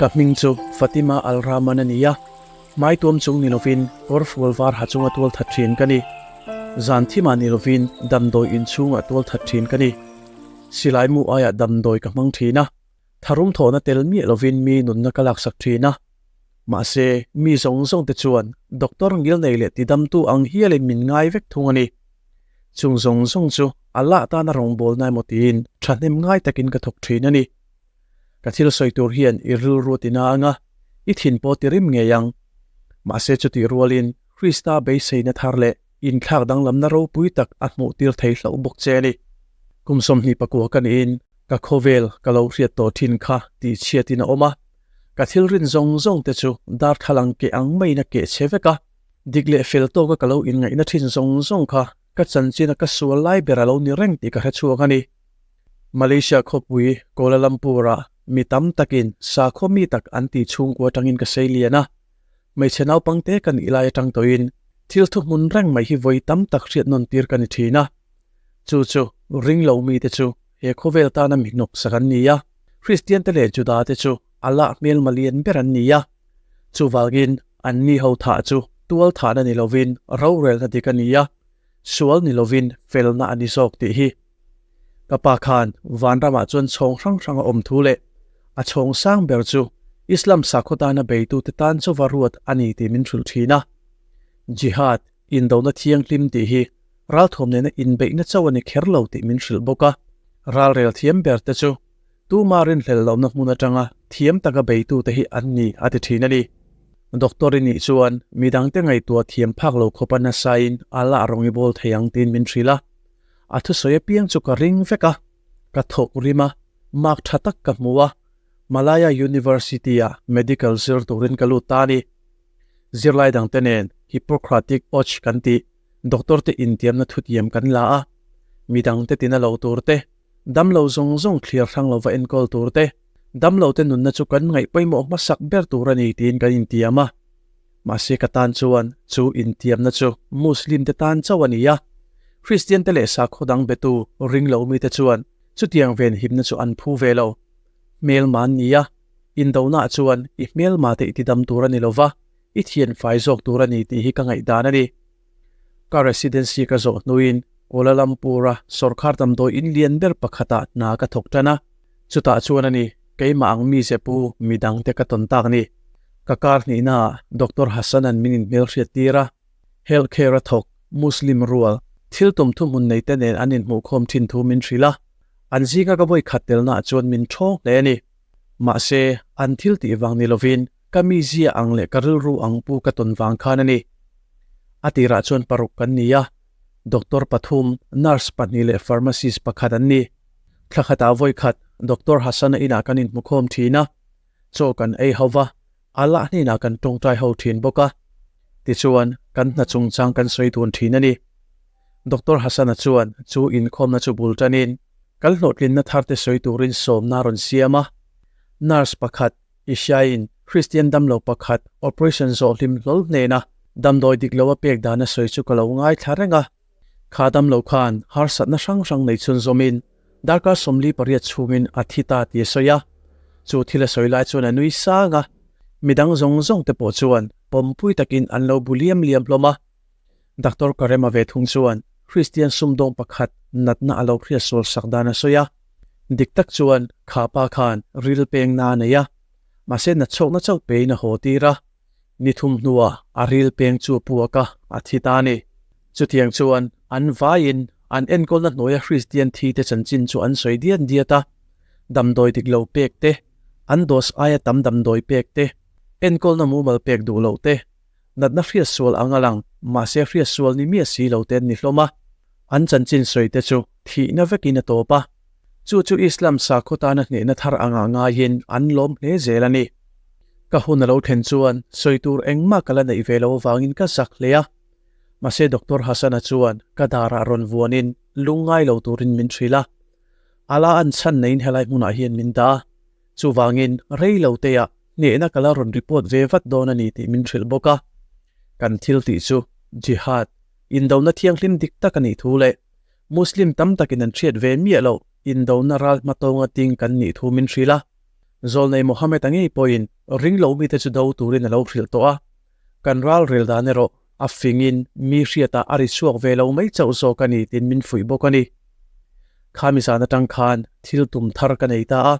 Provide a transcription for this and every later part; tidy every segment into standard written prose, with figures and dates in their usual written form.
Ka hming chu Fatima Al-Rahman a ni a, hmaituam chung ni lovin kawrfual var ha chunga tual that thin ka ni. Zan thimah ni lovin damdawi inchhungah tual that thin ka ni. Silai mu aiah damdawi ka hmang thin a, tharum thawhna tel miah lovin mi nunna ka laksak thin a. Mahse, mi zawng zawng te chuan doctor ngilnei leh tidamtu ang hialin min ngai vek thung a ni. Chung zawng zawng chu Allah tana rawngbawlna emaw tiin thahnem ngai takin ka thawk thin a ni. Ka thil sawi tur hian i rilru a tina ang a, i thin pawh ti rim ngei ang. Mahse chutih rualin Krista beiseina thar leh inthlak danglamna ropui tak a hmuh tir thei hlauh bawk che a ni. Kum 24 ka niin ka khawvel ka lo hriat tawh thin kha tih chhiatin a awm a, ka thil rin zawng zawng te chu darthlalang keh ang maiin a keh chhe vek a, dik leh fel tawka ka lo inngaihna thin zawng zawng kha ka chanchina ka sual lai ber a lo ni reng tih ka hre chhuak a ni. Malaysia khawpui Kuala Lumpur-ah mi tam takin sakhaw mi tak an tih chhungkua atangin ka sei lian a. Hmeichhe naupangte ka nih lai atang tawhin thil thuhmun reng mai hi vawi tam tak hriat nawn tir ka ni thin a. Chu chu ring lo mite chu he khawvel tana mi hnawksak an ni a, Kristian te leh Juda te chu Allah hmelma lian ber an ni a. Chuvangin anni ho thah chu tual thahna ni lovin rorelna dik a ni a, sual ni lovin felna a ni zawk tih hi. Ka pa khan vanramah chuan chhawng hrang hrang a awm thu leh a chhawng sang ber chu Islam sakhaw tana beitute tan chauva ruat a ni tih min hrilh thin a. Jihad, indona thianghlim tih hi ralthuam nena inbeihna chauh a ni kher lo tih min hrilh bawk a. Ralrel thiam ber te chu tuma rinhlelh lohna hmun atanga thiam taka beitute hi an ni a ti thin a ni. Doctor i nih chuan midangte ngaihtuah thiam phak lo khawpa nasain Allah rawng i bawl thei ang tiin min hrilh a. A thusawi apiang chu ka ring vek a, ka thawk rim a, mark tha tak ka hmu a, Malaya University-ah medical zir turin ka lut ta a ni. Zirlai dangte nen Hippocratic Oath kan tih doctor te intiamna thutiam kan la a, midangte tina lo tur te, damlo zawng zawng thlir hrang lova enkawl tur te, damlote nunna chu kan ngaih pawimawh hmasak ber tur a ni tiin kan intiam a. Mahse ka tan chuan chu intiamna chu Muslim te tan chauh a ni a, Kristian te leh sakhaw dang betu ring lo mite chuan chutiang venhimna chu an phu ve lo. Hmelma an ni a, indonah chuan i hmelma te i tidam tur a ni lo va, i thian fai zawk tur a ni tih hi ka ngaihdan a ni. Ka residency ka zawh hnuin Kuala Lumpur-a sawrkhar damdawi in lian ber pakhatah hna ka thawk tan a, chutah chuan a ni keimah ang mi ze pu midangte ka tawn tak ni. Ka kar hnihnaah Doctor Hassan-a'n min inhmelhriat tir a, health care-a thawk Muslim rual thil tum thuhmun neite nen an inhmuhkhawm thin thu min hrilh a, an zinga ka vawi khat telnaah chuan min ṭhawng hle a ni. Mahse, an thil tih vang ni lovin ka mizia ang leh ka rilru ang pu ka tawn vang khan a ni. A tirah chuan paruk kan ni a, doctor pathum, nurse pahnih leh pharmacist pakhat an ni. Thla khatah vawi khat Doctor Hassan-a inah kan inhmukhawm thin a, chaw kan ei ho va, Allah hnenah kan tawngtai ho thin bawk a. Tichuan, kan hna chungchang kan sawi dun thin a ni. Doctor Hassan-a chuan chu inkhawmna chu bul tanin kan hlawhtlinna tharte sawi turin sawmna a rawn siam a. Nurse pakhat, Ishain Kristian damlo pakhat operation zawh hlim hlawl hnena damdawi dik lo a pek dan a sawi chu ka lo ngaithla reng a. Kha damlo khan harsatna hrang hrang nei chhun zawmin darkar 48 chhungin a thi ta tih a sawi a. Chu thil a sawi lai chuan a nui sang a, midang zawng zawng te pawh chuan pawmpui takin an lo bu liam liam hlawm a. Doctor Karema ve thung chuan Kristian sumdawng pakhat natna a lo hriatsual sak dan a sawi a. Dik tak chuan kha pa khan ril peng na a nei a, mahse natchhawkna chauh pein a haw tir a. Ni thum hnuah a ril peng chu a puak a, a thi ta a ni. Chutiang chuan an vaiin an enkawlna hnuaia Kristian thi te chanchin chu an sawi diat diat a, damdawi dik lo pek te, an dose aia tam damdawi pek te, enkawlna mumal pek duh loh te, natna hriatsual ang a lang, mahse hriatsual ni miah si lo te an ni hlawm a, an chanchin sawi te chu thihna vekin a tawp a, chu chu Islam sakhaw tana hnehna thar angah ngaiin an lawm hle zel a ni. Ka hun a lo thlen chuan sawi tur engmah ka la neih ve lo avangin ka zak hle a, mahse Doctor Hassan-a chuan ka darah rawn vuanin lungngai lo turin min hrilh a, Allah an chhan neiin helai hmunah hian min dah a, Chuvangin rei lo teah hnehna ka la rawn report ve vat dawn a ni tih min hrilh bawk a. Kan thil tih chu Jihad, indona thianghlim dik tak a nih thu leh Muslim tam takin an hriat ve miah loh indona ral hmatawnga ting kan nih thu min hrilh a. Zawlnei Mohammed-a ngei pawhin ring lo mite chu do turin a lo hrilh tawh a, kan ral rel dan erawh a fingin mi hriatah a ri chhuak ve lo mai chauh zawk a ni tiin min fuih bawk a ni. Khami zan atang khan thil tum thar ka nei ta a,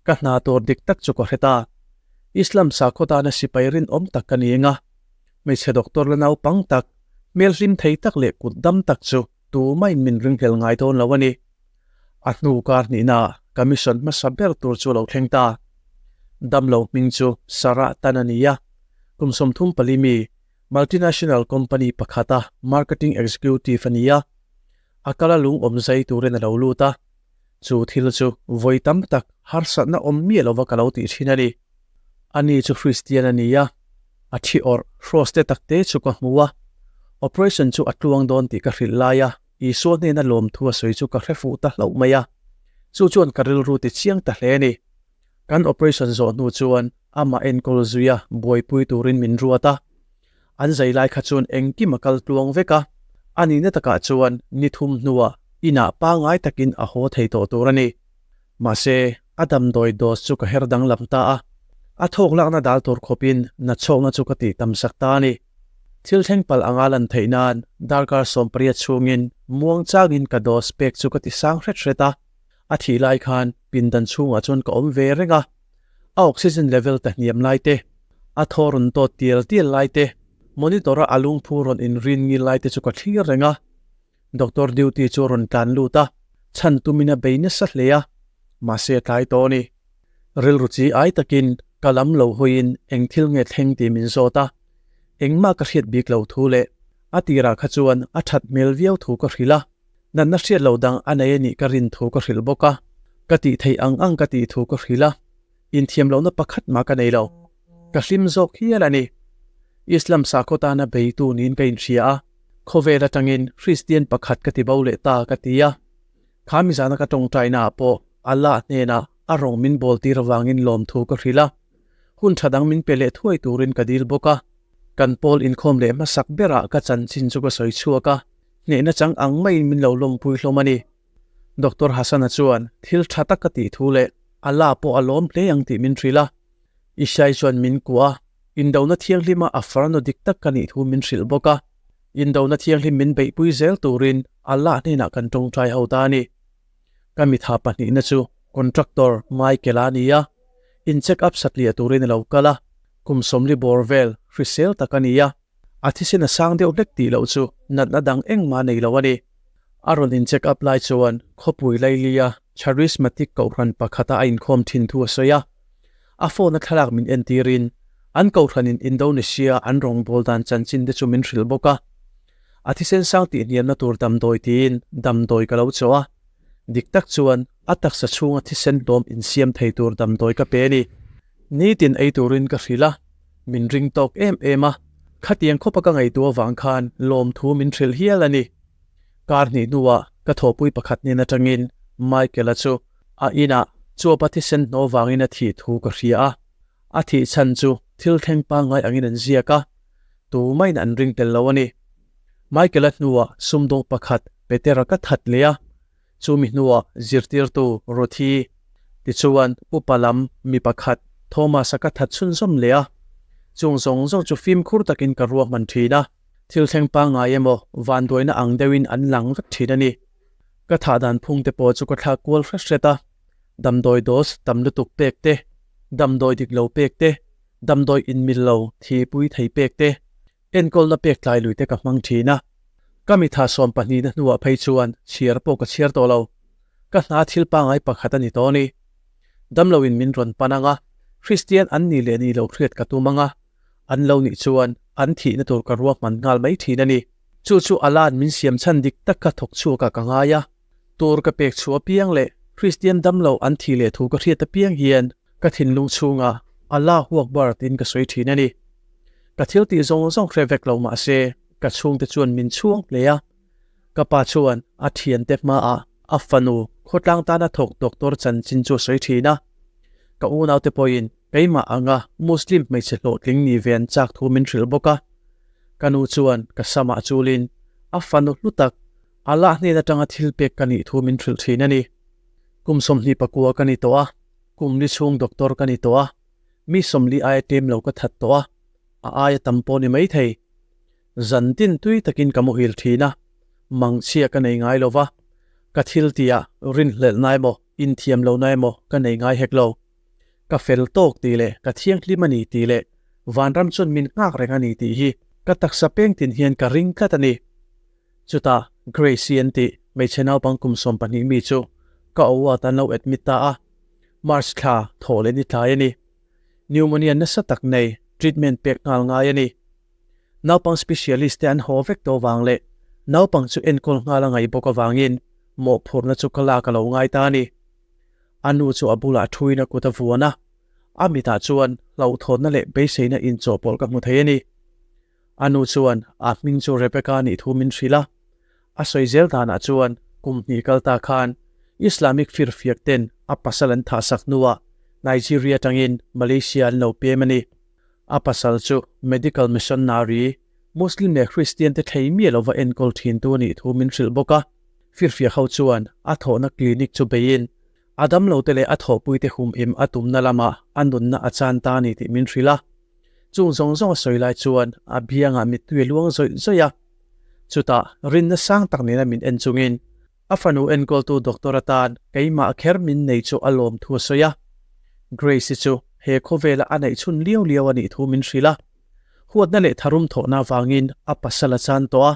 ka hna tur dik tak chu ka hre ta. Islam sakhaw tana sipai rinawm tak ka ni eng a, hmeichhe doctor la naupang tak, hmel hlim thei tak leh kut dam tak chu tumah in min ringhlel ngai dawn lo a ni. A hnu kar hnihnaah ka mission hmasa ber tur chu a lo thleng ta. Damlo hming chu Sarah Tan a ni a, kum 34 mi, multinational company pakhata marketing executive a ni a. A kal a lung awm zai turin a lo lut a, chu thil chu vawi tam tak harsatna awm miah lova ka lo tih thin a ni. Ani chu Christian a ni a, a thi awrh hrawste takte chu ka hmu a, operation chu a tluang dawn tih ka hrilh lai a. Isua hnena lawmthu a sawi chu ka hre fuh ta hlauh mai a, chu chuan ka rilru ti chiang ta hle a ni. Kan operation zawh hnu chuan amah enkawl zuia buaipui turin min ruat a, an zai lai kha chuan engkim a kal tluang vek a, a nihna takah chuan ni thum hnuah inah pangngai takin a haw thei tawh tur a ni. Mahse, a damdawi dose chu ka her danglam ta a, a thawk lakna dal tur khawpin nachhawkna chu ka tih tam sak ta a ni. Thil thleng palh anga lan theih nan darkar 18 chhungin muang changin ka dose pek chu ka ti sang hret hret a, a thih lai khan pindan chhungah chuan ka awm ve reng a, a oxygen level ta hniam lai te, a thaw rawn tawt tial tial lai te, monitor a a lungphu rawn inrin ngil lai te chu ka thlir reng a. Doctor duty chu a rawn tlan lut a, chhan tumin a bei nasa hle a, mahse a tlai tawh a ni. Rilru chi ai takin ka lam lo hawiin eng thil nge thleng tih min zawt a, engmah ka hriat bik lo thu leh a tirah kha chuan a that hmel viau thu ka hrilh a, natna hriat lo dang a nei a nih ka rin thu ka hrilh bawk a, ka tih theih ang ang ka tih thu ka hrilh a, inthiam lohna pakhat mah ka nei lo. Ka hlim zawk hial a ni. Islam sakhaw tana beitu niin ka inhria a, khawvel atangin Kristian pakhat ka ti bo leh ta ka ti a. Kha mizana ka tawngtaina ah pawh Allah hnenah a rawng min bawl tir avangin lawmthu ka hrilh a, hun tha dang min pe leh thuai turin ka dil bawk a. Kan pawl inkhawm leh hmasak berah ka chanchin chu ka sawi chhuak a, hnehna chang ang maiin min lo lawmpui hlawm a ni. Doctor Hassan-a chuan thil tha tak ka tih thu leh Allah pawh a lawm hle ang tih min hrilh a. Ishai chuan min kuah a, indona thianghlima a farnu dik tak ka nih thu min hrilh bawk a. Indona thianghlim min beihpui zel turin Allah hnenah kan tawngtai ho ta a ni. Ka mitha pahnihna chu contractor Michael-a a ni a, in check up satliah turin a lo kal a, kum 40 bawr vel hrisel tak a ni a, a thisen a sang deuh hlek tih loh chu natna dang engmah nei lo a ni. A rawn in check up lai chuan khawpui Lailia charismatic kohhran pakhata a inkhawm thin thu a sawi a. A phone a thlalak min entirin an kohhranin Indonesia an rawngbâwl dan chanchin te chu min hrilh bawk a. A thisen sang tihhniamna tur damdawi tiin damdawi ka lo chawh a. Dik tak chuan a taksa chhunga thisen hlawm insiam thei tur damdawi ka pe a ni. Nitin ei turin ka hrilh a, min ring tawk em em a. Khatiang khawpa ka ngaihtuah avang khan lawmthu min hrilh hial a ni. Kar hnih hnuah ka thawhpui pakhat hnen atangin Michael-a chu A inah chuapa thisen hnawh vangin a thih thu ka hria a, a thih chhan chu thil thleng pangngai angin an ziak a, tumaiin an ring tel lo a ni. Michael-a hnuah sumdawng pakhat Petera ka that leh a, chumi hnuah zirtirtu Ruthi tichuan upa lam mi pakhat Thomas-a ka that chhunzawm leh a, chung zawng zawng chu fimkhur takin ka ruahman thin a, thil thleng pangngai emaw vanduaina ang deuhin an lang vek thin a ni. Ka thah dan phung te pawh chu ka thlak kual hret hret a, damdawi dose tam lutuk pek te, damdawi dik lo pek te, damdawi inmil lo thipui thei pek te, enkawlna pek tlai lui te ka hmang thin a. Ka mitha 12 na hnuah phei chuan chhiar pawh ka chhiar tawh lo. Ka hna thil pangngai pakhat a ni tawh a ni. Damloin min rawn pan ang a, Kristian an nih leh nih lo hriat ka tum ang a, an lo nih chuan an thihna tur ka ruahman nghal mai thin a ni. Chu chu Ala'n min siam chhan dik tak kha thawk chhuakah ka ngai a, tur ka pek chhuah apiang leh Kristian damlo an thih leh thu ka hriat apiang hian ka thinlung chhungah Allah huak bar tiin ka sawi thin a ni. Ka thil tih zawng zawng hre vek lo mah se ka chhungte chuan min chhuang hle a, ka pa chuan a thiante hmaah a fanu khawtlang tana thawk doctor chanchin chu a sawi thin a, ka unaute pawhin Keimah anga Muslim hmeichhe hlawhtling ni ve an chak thu min hrilh bawk a. Ka nu chuan ka samah chulin a fanu hlu tak Allah hnen atanga thil pek ka nih thu min hrilh thin a ni. Kum 29 ka ni tawh a. Kum li chhung doctor ka ni tawh a, mi 40 aia tlem lo ka that tawh a, a aia tam pawh ni maithei. Zan tin tui takin ka muhil thin a, mangchhia ka nei ngai lo va, ka thil tihah rinhlelhna emaw inthiam lohna emaw ka nei ngai hek lo. Ka fel tawk tih leh ka thianghlim a ni tih leh vanram chuan min nghak reng a ni tih hi ka taksa peng tin hian ka ring tlat a ni. Chutah Grace-i an tih hmeichhe naupang kum 12 mi chu ka award an lo admit ta a, March thla thawh leh ni tlai a ni. Pneumonia nasa tak nei treatment pek nghal ngai a ni. Naupang specialist te an haw vek tawh vang leh naupang chu enkawl nghal a ngaih bawk avangin mawhphurhna chu ka lak a lo ngai ta a ni. A nu chu a bulah thuin a kut a vuan a, a mitah chuan hlauhthawnna leh beiseina inchawhpawlh ka hmu thei a ni. A nu chuan a hming chu Rebecca nih thu min hrilh a, a sawi zel danah chuan kum hnih kal ta khan Islamic firfiak ten a pasal an thahsak hnuah Nigeria atangin Malaysia an lo pem a ni. A pasal chu medical missionary, Muslim leh Christian te thlei miah lova enkawl thintu a nih thu min hrilh bawk a. Firfiak ho chuan a thawhna clinic chu beiin a damlote leh a thawhpuite humhim a tumna lamah a nunna a chan ta a ni tih min hrilh a. Chung zawng zawng a sawi lai chuan a biangah mittui a luang zawih zawih a. Chutah rinna sang tak nena min en chungin a fanu enkawltu doctor atan keimah kher min nei chu a lawm thu a sawi a. Grace-i chu he khawvela a neih chhun liau liau a nih thu min hrilh a. Huatna leh tharum thawhna avangin a pasal a chan tawh a,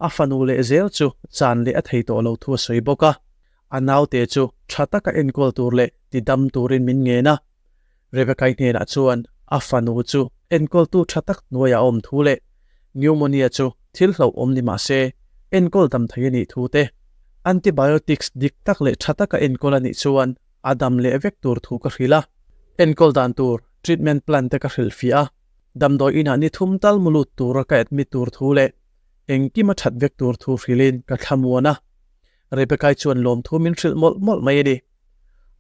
a fanu leh zel chu chan leh a thei tawh lo thu a sawi bawk a. A naute chu tha taka enkawl tur leh tidam turin min ngen a. Rebecca-i hnenah chuan a fanu chu enkawltu tha tak hnuaiah a awm thu leh pneumonia chu thil hlauhawm ni mah se enkawl dam thei a nih thu te, antibiotics dik tak leh tha taka enkawl a nih chuan a dam leh vek tur thu ka hrilh a. Enkawl dan tur treatment plan te ka hrilhfiah a, damdawi inah ni thum tal mu lut tura ka admit tur thu leh engkim a that vek tur thu hrilhin ka thlamuan a. Rebecca-i chuan lawmthu min hrilh mawlh mawlh mai a ni.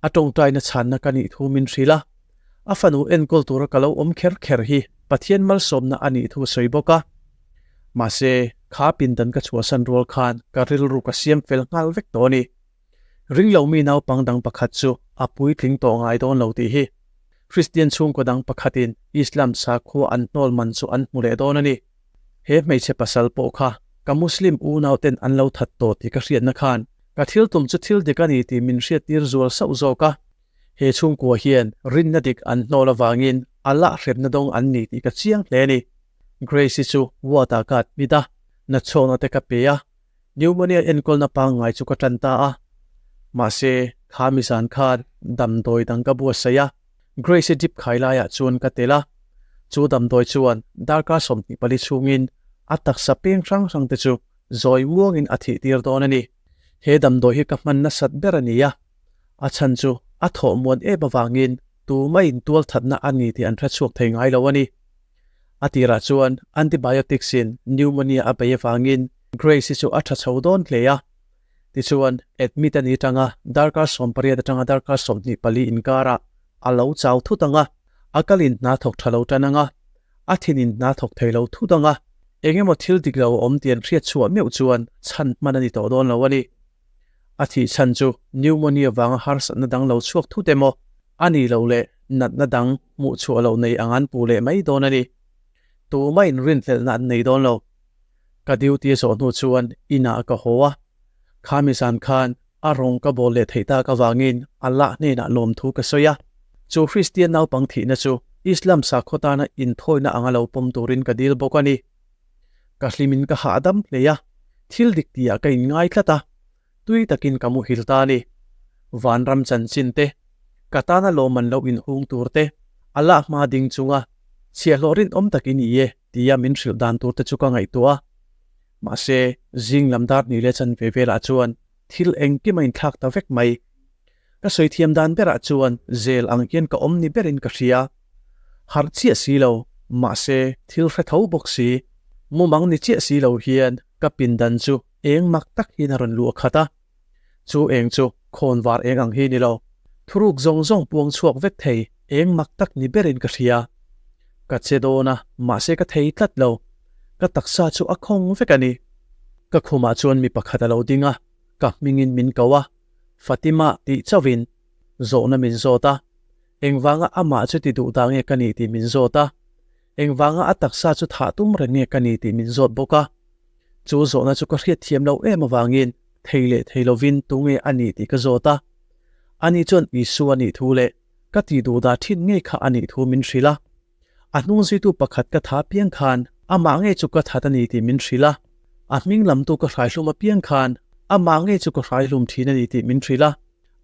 A tawngtaina chhanna ka nih thu min hrilh a, a fanu enkawl tura ka lo awm kher kher hi Pathian malsawmna a nih thu a sawi bawk a. Mahse, kha pindan ka chhuahsan rual khan ka rilru ka siam fel nghal vek tawh a ni. Ringlomi naupang dang pakhat chu a puitling tawh ngai dawn lo tih hi Kristian chhungkaw dang pakhatin Islam sakhua an hnawl man chu an hmu leh dawn a ni. He hmeichhe pasal pawh kha ka Muslim unauten an lo that tawh tih ka hriatna khan ka thil tum chu thil dik a ni tih min hriattir zual sauh zawk a. He chhungkua hian rinna dik an hnawl avangin a lah hremna dawng an ni tih ka chiang hle a ni. Grace-i chu ward-ah ka admit a, nachhawkna te ka pe a, pneumonia enkawlna pangngai chu ka tan ta a. Mahse, kha mizan khan damdawi dang ka buatsaih a, Grace-i drip khai laiah chuan ka tel a. Chu damdawi chuan darkar 24 chhungin a taksa peng hrang hrang te chu zawi muangin a thih tir dawn a ni. He damdawi hi ka hman nasat ber a ni a, a chhan chu a thawh muan em avangin tumah-in tualthatna a ni tih an hrechhuak thei ngai lo a ni. A tirah chuan antibiotics-in pneumonia a bei avangin Grace-i chu a tha chho dawn hle a. Tichuan, admit a ni atanga darkar 18 atanga darkar 24 inkarah a lo chau thut ang a, a kalin hna thawk tha lo tan ang a, a thinin hna thawk thei lo thut ang a, eng emaw thil dik lo a awm tih an hriat chhuah meuh chuan chhan hman a ni tawh dawn lo a ni. A thih chhan chu pneumonia vanga harsatna dang lo chhuak thut emaw a nih loh leh natna dang hmuh chhuah loh nei ang an puh leh mai dawn a ni. Tumah inrinhlelhna an nei dawn lo. Ka duty a zawh hnu chuan inah ka haw a, khami zan khan a rawng ka bawl leh theih tak avangin Allah hnenah lawmthu ka sawi a. Chu Kristian naupang thihna chu Islam sakhaw tana inthawina anga lo pawm turin ka dil bawk a ni. Ka hlimin ka hahdam hle a, thil dik tihah ka inngai tlat a, tui takin ka muhil ta a ni. Vanram chanchin te, ka tana lawmman lo inhung tur te, Allah hma ding chunga chhiahhlawh rinawm takin i e tia min hrilh dan tur te chu ka ngaihtuah a. Mahse, zing lam dar hnih leh chanve velah chuan thil engkim a inthlak ta vek mai. Ka sawi thiam dan berah chuan zel ang hian ka awm ni berin ka hria. Harh chiah si lo, mahse thil hre tho bawk si, mumang ni chiah si lo hian ka pindan chu eng mak tak hian a rawn luah khat a. Chu eng chu khawnvar eng ang hi ni lo, thuruk zawng zawng puang chhuak vek thei eng mak tak ni berin ka hria. Ka che dawn a, mahse ka thei tlat lo. Ka taksa chu a khawng vek a ni. Ka khumah chuan mi pakhat a lo ding a, ka hmingin min ko a, Fatima tih chauhin zawhna min zawt a. Engvanga amah chu ti duh dah nge ka nih tih min zawt a. Engvanga a taksa chu thah tum reng nge ka ni tih min zawt bawk a. Chu zawhna chu ka hriat thiam loh em avangin thei leh thei lovin tunge a nih tih ka zawt a. Ani chuan Isua a nih thu leh ka tih duh dah thin ngei kha a nih thu min hrilh a. A hnung zuitu pakhat ka tha apiang khan amah ngei chu ka that a ni tih min hrilh a. A hming lamtu ka hraihlum apiang khan amah ngei chu ka hraihlum thin a ni tih min hrilh a.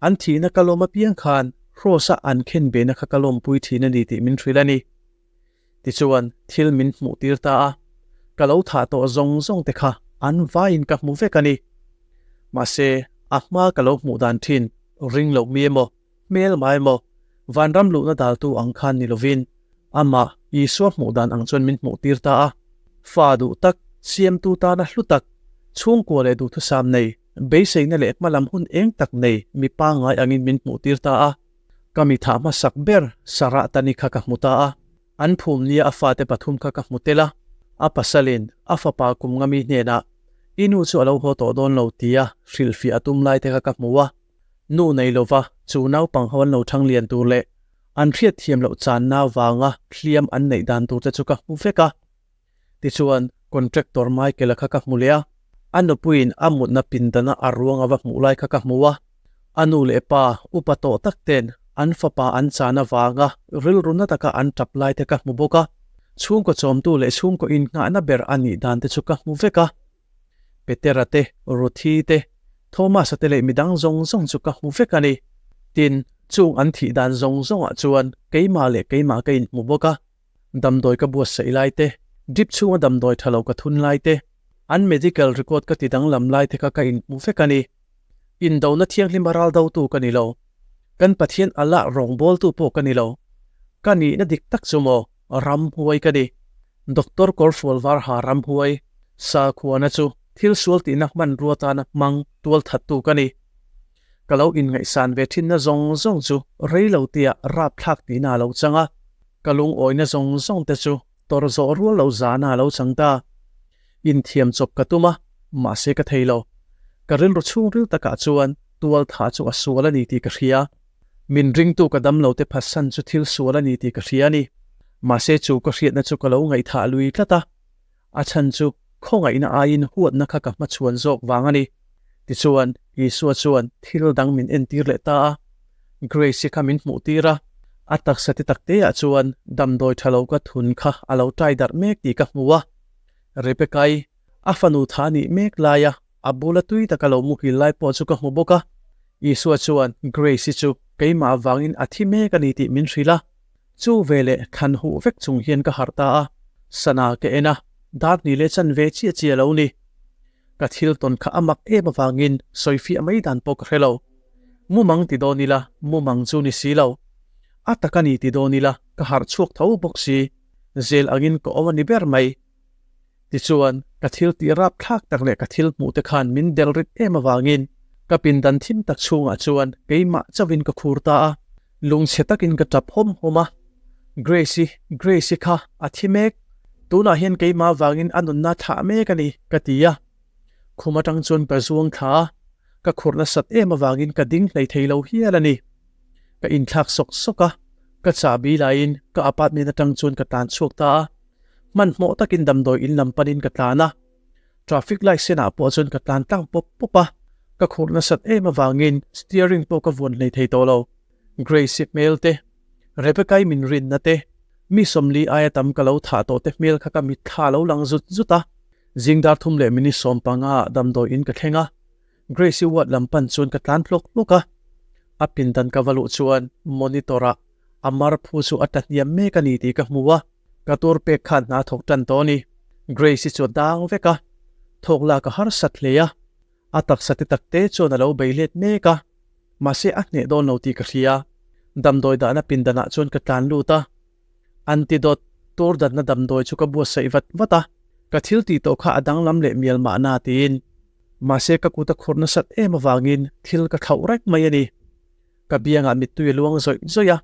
An thihna ka lawm apiang khan Hrawsa an khen behna kha ka lawmpui thin a ni tih min hrilh a ni. Tichuan, thil min hmuh tir ta a, ka lo thah tawh zawng zawng te kha an vaiin ka hmu vek a ni. Mahse, a hma ka lo hmuh dan thin ring loh mi emaw, hmel mai emaw, vanram luhna daltu ang khan ni lovin, amah Isua hmuh dan ang chuan min hmuh tir ta a. Fa duh tak, siamtu tana hlu tak, chhungkua leh duhthusam nei, beiseina leh hmalam hun eng tak nei mi pangngai angin min hmuh tir ta a. Ka mi thah hmasak ber Sarah Tani kha ka hmu ta a, an phum nia a fate pathum kha ka hmu tel a, a pasalin a fapa kum nga mi hnenah i nu chu a lo haw tawh dawn lo tia hrilhfiah a tum lai te kha ka hmu a, nu nei lova chu naupang ho an lo thang lian tur leh an hriat thiam loh channa vanga hliam an neih dan tur te chu ka hmu vek a. Tichuan, contractor Michael-a kha ka hmu leh a, a nupuiin a mutna pindana a ruang a va hmuh lai kha ka hmu a. A nu leh pa upa tawh tak ten an fapa an chan avanga rilru na taka an tap lai te ka hmu bawk a, chhungkaw chawmtu leh chhungkaw innghahna ber a nih dan te chu ka hmu vek a. Petera te, Ruthi te, Thomas-a te leh midang zawng zawng chu ka hmu vek a ni. Tin, chung an thih dan zawng zawngah chuan keimah leh keimah ka inhmu bawk a. Damdawi ka buatsaih lai te, drip chhunga damdawi tha lo ka thun lai te, an medical record ka ti danglam lai te kha ka inhmu vek a ni. Indona thianghlima ral dotu ka ni lo. Kan Pathian Allah rawngbawltu pawh ka ni lo. Ka nihna dik tak chu maw, ramhuai ka ni. Doctor kawrfual var ha ramhuai, sakhuana chu thil sual tihna hmanrua tana hmang tualthattu ka ni. Ka lo inngaihsan ve thinna zawng zawng chu rei lo tia rapthlak tihna a lo chang a. Ka lungawina zawng zawng te chu tawrh zawh rual lo zana a lo chang ta. Inthiam chawp ka tum a, mahse ka thei lo. Ka rilru chhungril takah chuan tual tha chu a sual a ni tih ka hria. Min ringtu ka dam lo te phatsan chu thil sual a ni tih ka hria a ni. Mahse chu ka hriatna chu ka lo ngaihthah lui tlat a. A chhan chu khawngaihna aiin huatna kha ka hmachhuan zawk vang a ni. Tichuan, Isua chuan thil dang min entir leh ta a. Grace-i kha min hmuh tir a, a taksa ti takteah chuan damdawi tha lo ka thun kha a lo tai darh mek tih ka hmu a. Rebecca-i, a fanu tha nih mek laia a bula tui taka lo muhil lai pawh chu ka hmu bawk a. Isua chuan Grace-i chu keimah avangin a thi mek a ni tih min hrilh a. Chu veleh thlan huh vek chung hian ka harh ta a, sana ka en a, dar hnih leh chan ve chiah chiah lo ni. Ka thil tawn kha a mak em avangin sawifiah mai dan pawh ka hre lo. Mumang ti dawn ila, mumang chu ni si lo. A tak a ni ti dawn ila, ka harh chhuak tho bawk si. Zel angin ka awm a ni ber mai. Tichuan, ka thil tih rap thlak tak leh ka thil hmuh te khan min del rit em avangin ka pindan thim tak chhungah chuan keimah chauhin ka khur ta a. Lungchhe takin ka tap hawm hawm a, Grace-i, Grace-i kha a thi mek, tunah hian keimah avangin a nunna thlah mek a ni, ka ti a. Khum atang chuan ka zuang thla a, ka khurh nasat em avangin ka ding hlei thei lo hial a ni. Ka inthlak sawk sawk a, ka chahbi laiin ka apartment atang chuan ka tlan chhuak ta a. Hmanhmawh takin damdawi in lam panin ka tlan a. Traffic light senah pawh chuan ka tlan tlang pawp pawp a, ka khurh nasat em avangin steering pawh ka vuan hlei thei tawh lo. Grace-i hmel te, Rebecca-i min rinna te, mi sawmli aia tam ka lo thah tawh te hmel kha ka mitthla lo lang zut zut a. Zing dar thum leh minute 15 ah damdawi in ka thleng a, Grace-i ward lam pan chuan ka tlan hlawk hlawk a. A pindan ka va luh chuan monitor ah a mar phu chu a tla hniam mek a ni tih ka hmu a. Ka tur pek khan hna thawk tan tawh a ni. Grace-i chu a dang vek a, thawk lak a harsat hle a. A taksa te tak te chuan a lo bei let mek a, mahse a hneh dawn lo tih ka hria. Damdawi dahna pindanah chuan ka tlan lut a, antidote tur danna damdawi chu ka buatsaih vat vat a, ka thil tih tawh kha a danglam leh mial mahna tiin. Mahse ka kut a khur nasat em avangin thil ka thlauh reng mai a ni. Ka biangah mittui a luang zawih zawih a,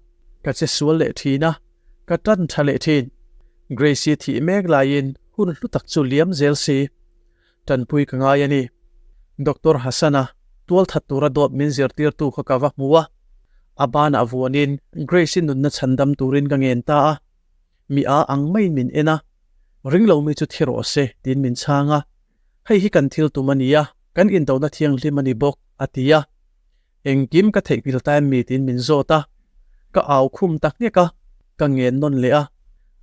ka che sual leh thin a, ka tan tha leh thin. Grace-i thih mek laiin hun hlu tak chu liam zel si. Tanpui ka ngai a ni. Doctor Hassan-a tualthat tura dawt min zirtirtu kha ka va hmu a. A banah vuanin Grace-i nunna chhandam turin ka ngen ta a, mi a ang maiin min en a, Ring lo mi chu thi rawh se, tiin min chhang a. Hei hi kan thil tum a ni a, kan indona thianghlim a ni bawk, a ti a. Engkim ka theihnghilh ta em mi tiin min zawt a, ka au khum ta nghek a, ka ngen nawn leh a.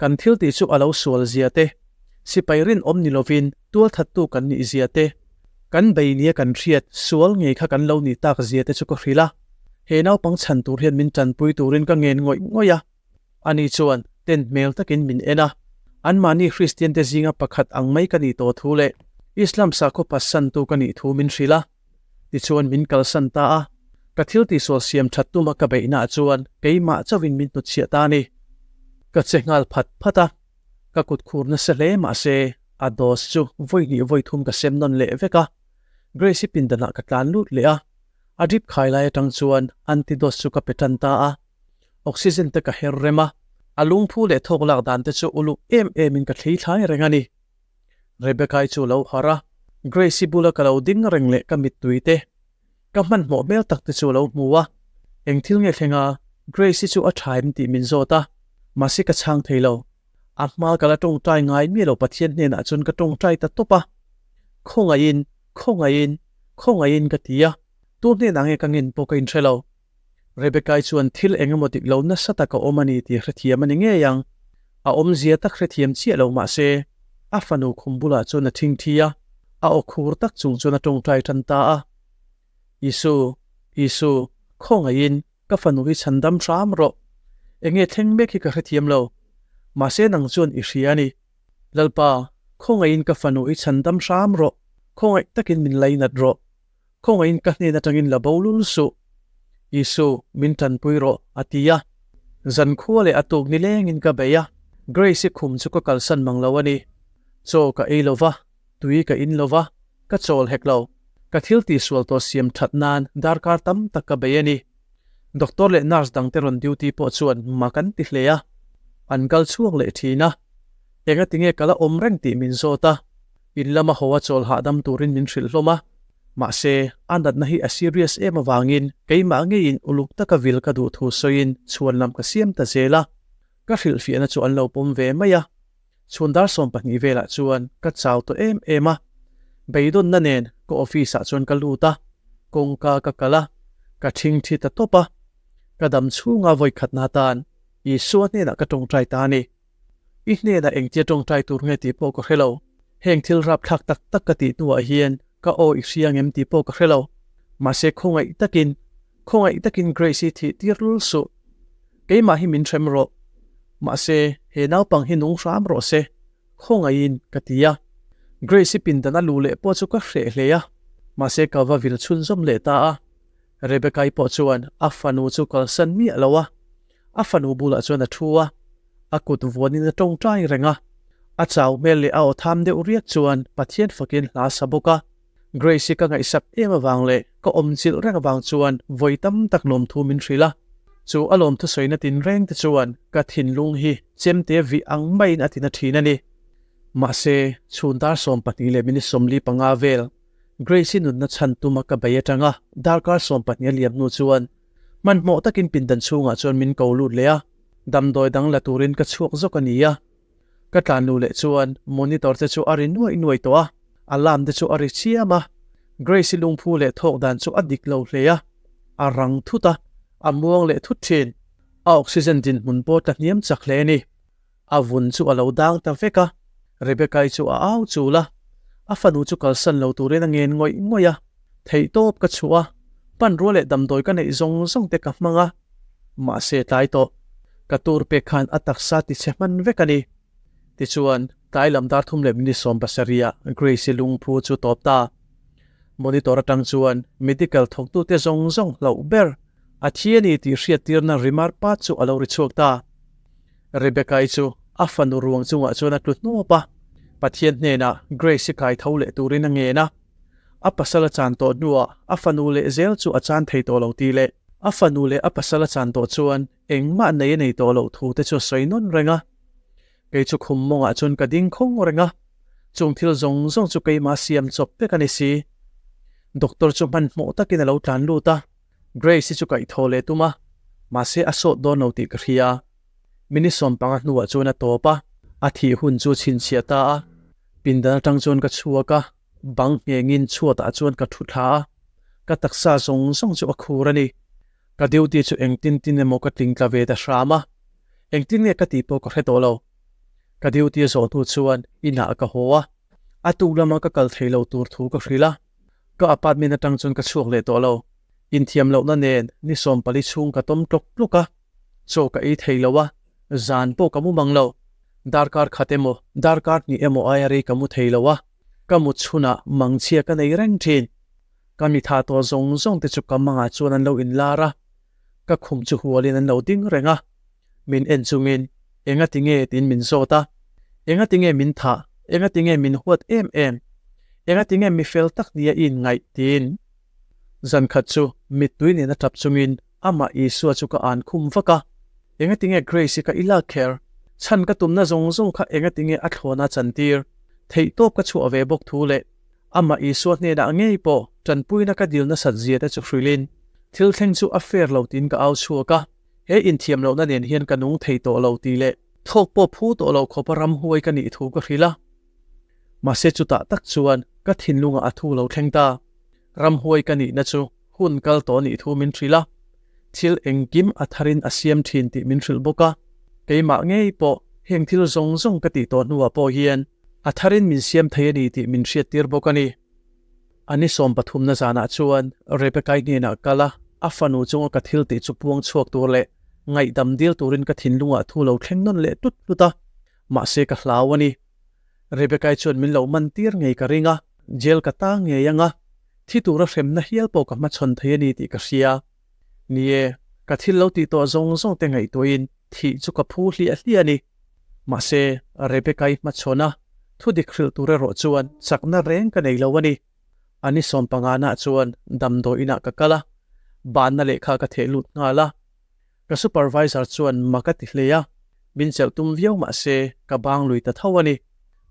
Kan thil tih chu a lo sual zia te, sipai rinawm ni lovin tualthattu kan nih zia te, kan bei nia kan hriat sual ngei kha kan lo nih tak zia te chu ka hrilh a. He naupang chhan tur hian min tanpui turin ka ngen ngawih ngawih a. Ani chuan ten hmel takin min en a, anmahni Kristian te zinga pakhat ang mai ka nih tawh thu leh Islam sakhaw passantu ka nih thu min hrilh a. Tichuan min kalsan ta a, ka thil tihsual siam that tuma ka beihnaah chuan keimah chauhin min hnutchhiah ta a ni. Ka che nghal phat phat a, ka kut khur nasa hle mahse a dose chu vawi hnih vawi thum ka sem nawn leh vek a, Grace-i pindanah ka tlan lut leh a, a drip khai lai atang chuan antidote chu ka pe tan ta a, oxygen te ka her rem a, a lungphu leh thawk lak dan te chu uluk em em in ka thlei thlai reng a ni. Rebecca-i chu lo harh a, Grace-i bula ka lo ding reng leh ka mittui te, ka hmanhmawh hmel tak te chu a lo hmu a, eng thil nge thleng a, Grace-i chu a tha em tih min zawt a, mahse ka chhang thei lo. A hma ka la tawngtai ngai miah lo Pathian hnenah chuan ka tawngtai ta tawp a, Khawngaihin, khawngaihin, khawngaihin ka ti a, tu hnenah nge ka ngen pawh ka inhre lo. Rebecca-i chuan thil eng emaw dik lo nasa tak a awm a ni tih hrethiam a ni ngei ang. A awmzia tak hrethiam chiah lo mah se, a fanu khum bulah chuan a thingthi a, a aw khur tak chung chuan a tawngtai tan ta a. Isu, Isu, khawngaihin ka fanu hi chhandam hram rawh. Enge thleng mek hi ka hrethiam lo. Mahse nang chuan i hria a ni. Lalpa, khawngaihin ka fanu hi chhandam hram rawh. Khawngaih takin min lainat rawh. Khawngaihin ka hnen atangin la bo lul suh. Isu, min tanpui rawh, a ti a. Zankhua leh a tuk nilengin ka bei a, Grace-i khum chu ka kalsan mang lo a ni. Chaw ka ei lo va, tui ka in lo va, ka chawl hek lo. Ka thil tihsual tawh siam that nan darkar tam tak ka bei a ni. Doctor leh nurse dangte rawn duty pawh chuan mak an ti hle a, an kal chhuak leh thin a. Engati nge ka la awm reng tih min zawt a, in lama haw a chawl hahdam turin min hrilh hlawm a. Mahse, a natna hi a serious em avangin keimah ngeiin uluk taka vil ka duh thu sawiin chhuan lam ka siam ta zel a, ka hrilhfiahna chu an lo pawm ve mai a. Chhun dar 12 velah chuan ka chau tawh em em a, beidawnna nen ka office ah chuan ka lut a, kawngka ka kal a, ka thingthi ta tawp a, ka dam chhunga vawikhatna atan Isua hnenah ka tawngtai ta a ni. I hnenah engtia tawngtai tur nge tih pawh ka hre lo. Heng thil rapthlak tak tak ka tih hnuah hian ka aw i hria ngem tih pawh ka hre lo. Mahse khawngaih takin, khawngaih takin Grace-i thih tir lul suh. Keimah hi min hrem rawh. Mahse he naupang hi nung hram rawh se, khawngaihin ka ti a. Grace-i pindan a luh leh pawh chu ka hreh hle a, mahse ka va vil chhunzawm leh ta a. Rebecca-i pawh chuan a fanu chu kalsan miah lo a. A fanu bulah chuan a thu a, a kut vuanin a tawngtai reng a. A chau hmel leh a aw tham deuh riak chuan Pathian fakin hla sa bawk a. Grace-i ka ngaihsak em avang leh ka awm chilh reng avang chuan vawi tam tak lawmthu min hrilh a. Chu a lawmthu sawina tinreng te chuan ka thinlung hi chemte vih ang maiin a tina thin a ni. Mahse, chhun dar 12 leh minute 45 vel Grace-i nunna chhan tuma ka bei atanga darkar 12 a liam hnu chuan Hmanhmawh takin pindan chhungah chuan min ko lut leh a, damdawi dang la turin ka chhuak zawk a ni a. Ka tlan luh leh chuan monitor te chu a ri nuaih nuaih tawh a, alarm te chu a ri chiam a. Grace-i lungphu leh thawk dan chu a dik lo hle a, a rang thut a, a muang leh thut thin. A oxygen dinhmun pawh tla hniam chak hle a ni. A vun chu a lo dang ta vek a, Rebecca-i chu a au chul a, a fanu chu kalsan lo turin a ngen ngawih ngawih a, theihtawp ka chhuah a, hmanrua leh damdawi ka neih zawng zawng te ka hmang a, mahse tlai tawh, ka tur pek khan a taksa ti chhe hman vek a ni. Tichuan, tlai lam dar thum leh minute 70 ah Grace-i lungphu chu tawp ta. Monitor atang chuan medical thawktute zawng zawng hlauh ber a thi a ni tih hriattirna rimar pat chu a lo ri chhuak ta. Rebecca-i chu a fanu ruang chungah chuan a tlu hnawp a, Pathian hnenah Grace-i kai tho leh turin a ngen a. A pasal a chan tawh hnuah a fanu leh zel chu a chan thei tawh lo tih leh a fanu leh a pasal a chan tawh chuan engmah nei a nei tawh loh thu te chu a sawi nawn reng a. Kei chu khum mawngah chuan ka ding khawng reng a, chung thil zawng zawng chu keimah siam chawp vek a ni si. Doctor chu hmanhmawh takin a lo tlan lut a, Grace-i chu kaih thaw leh tum a. Mahse a sawt dawn lo tih ka hria. Minute 15 hnuah chuan a tawp a, a thih hun chu chhinchhiah ta a. Pindan atang chuan ka chhuak a, bang nghengin chhuatah chuan ka thu thla a, ka taksa zawng zawng chu a khur a ni. Ka duty chu engtin tin emaw ka tling tla ve ta hram a, engtin nge ka tih pawh ka hre tawh lo. Ka duty a zawh hnu chuan inah ka haw a, a tuk lama ka kal thei lo tur thu ka hrilh a, ka apartment atang chuan ka chhuak leh tawh lo. Inthiam lohna nen ni 14 chhung ka tawm tlawk tlawk a, chaw ka ei thei lo a, zan pawh ka mu mang lo. Darkar khat emaw, darkar hnih emaw aia rei ka mu thei lo a, ka mut chhunah mangchhia ka nei reng thin. Ka mitha tawh zawng zawng te chu ka mangah chuan an lo inlar a, ka khum chu hualin an lo ding reng a. Min en chungin, Enga tinge? tiin min zawt a. Enga tinge min thah? Enga tinge min huat em em? Enga tinge mi fel tak nia i inngaih? tiin. Zan khat chu mittui nena tap chungin amah Isua chu ka an khum vak a. Enga tinge Grace-i ka i lak kher? Chhan ka tumna zawng zawng kha enga tinge a thlawna chantir? Theihtawp ka chhuah ve bawk thu leh Amah Isua hnenah ngei pawh tanpuina ka dil nasat zia te chu hrilhin, thil thleng chu a fair lo tiin ka au chhuak a, he inthiam lohna nen hian ka nung thei tawh lo tih leh thawk pawh phu tawh lo khawpa ramhuai ka nih thu ka hrilh a. Mahse chutah tak chuan ka thinlungah a thu lo thleng ta. Ramhuai ka nihna chu hun kal tawh nih thu min hrilh a, thil engkim a tharin a siam thin tih min hrilh bawk a. Keimah ngei pawh heng thil zawng zawng ka tih tawh hnuah pawh hian a tharin min siam thei a ni tih min hriattir bawk a ni. A ni 13na zanah chuan Rebecca-i hnenah kal a, a fanu chunga ka thil tih chu puang chhuak tur leh ngaihdam dil turin ka thinlungah thu lo thleng nawn leh tlut tlut a, mahse ka hlau a ni. Rebecca-i chuan min lo man tir ngei ka ring a, jail ka tang ngei ang a, thi tura hremna hial pawh ka hmachhawn thei a ni tih ka hria. Ni e, ka thil lo tih tawh zawng zawng te ngaihtuahin thih chu ka phu hliah hliah a ni. Mahse, Rebecca-i hmachhawn a, thu dik hrilh tur erawh chuan chakna reng ka nei lo a ni. A ni 15 nah chuan damdawi inah ka kal a, banna lehkha ka theh lut nghal a. Ka supervisor chuan mak a ti hle a, min chelh tum viau mah se ka bang lui ta tho a ni.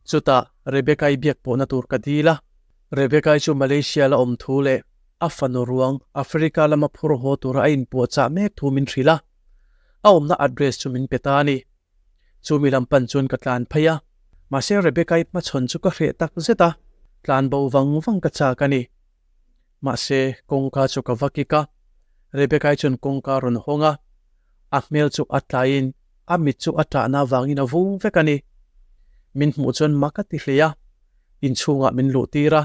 Chutah Rebecca-i biak pawhna tur ka dil a, Rebecca-i chu Malaysia la awm thu leh a fanu ruang Africa lama phur haw tura a inpuahchah mek thu min hrilh a, a awmna address chu min pe ta a ni. Chu mi lam pan chuan ka tlan phei a, mahse Rebecca-i hmachhawn chu ka hreh tak zet a, tlan bo vang vang ka chak a ni. Mahse, kawngka chu ka va kik a, Rebecca-i chuan kawngka a rawn hawng a, a hmel chu a tlaiin a mit chu a ṭahna avangin a vung vek a ni. Min hmuh chuan mak a ti hle a, inchhungah min luh tir a,